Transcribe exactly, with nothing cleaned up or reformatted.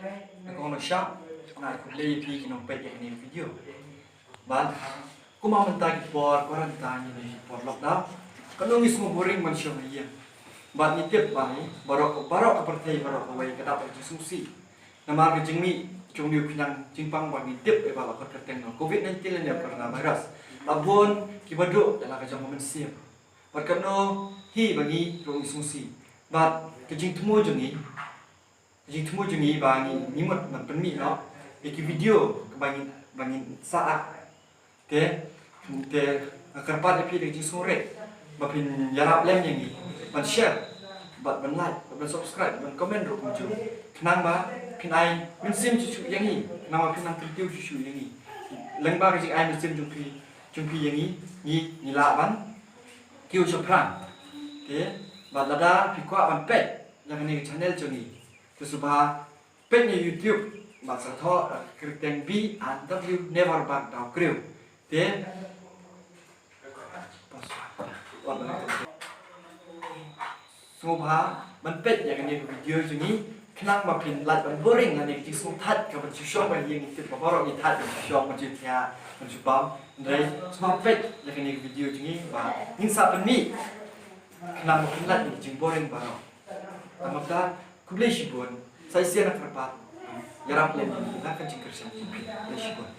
Nga kong Longshah, nga ai khublei ïa phi ki nongpeit ïa kane ka video. Bad kumba mynta ki por quarantine ne ki por lockdown, katno ngi sngew boring ban shong ha ïing. Bad ngi tip ba ngi baroh, baroh ka pyrthei, baroh kawei ka dap ka jingsngewsih. Namar ka jingmih jong u khñiang jingpang ba ngi tip ïa ba la khot kyrteng jong covid nineteen lane coronavirus. La bun kiba duh ïa la ka jong ka mynsiem. Bad katno hi ba ngi ruh ngi sngewsih. Bad ka jingthmu jong ngi, ka jingthmu jong ngi ba ngi, ngi mut ban pynmih noh ïa ki video kaba ngi, ba ngi sa ak. Te, te nga kyrpad ïa phi da ka jingsngewrit ba phin ïarap lem ïa ngi ban share, bad ban like, bad ban subscribe, ban comment ruh kumjuh. Khnang ba phin ai mynsiem shuh shuh ïa ngi, khnang ba phin nang kyntiew shuh shuh ïa ngi. Lyngba ka jingai mynsiem jong phi, jong phi ïa ngi, ngi, ngi lah ban kiew shaphrang. Te, bad lada phi kwah ban peit ïa kane ka channel jong ngi, te sngewbha peit ïa YouTube, bad sa thoh, eh, kyrteng B and W Never Back Daw Kriew. Te sngewbha ban peit ïa kane ka video jong ngi, khnang ba phin lait ban boring ïa kane ka jingsngewthait kaban shu shong ba ïa ngi tip ba baroh ngi thait ban shu shong ban shu thiah ban shu bam. Hynrei sngewbha peit ïa kane ka video jong ngi ba ngin sa pynmih khnang ba phin lait ïa ka jingboring baroh. Tang mynta, khublei shibun. Sa shisien nga kyrpad, ïarap lem ïa ngi da ka jingkyrshan jong phi. Khublei shibun.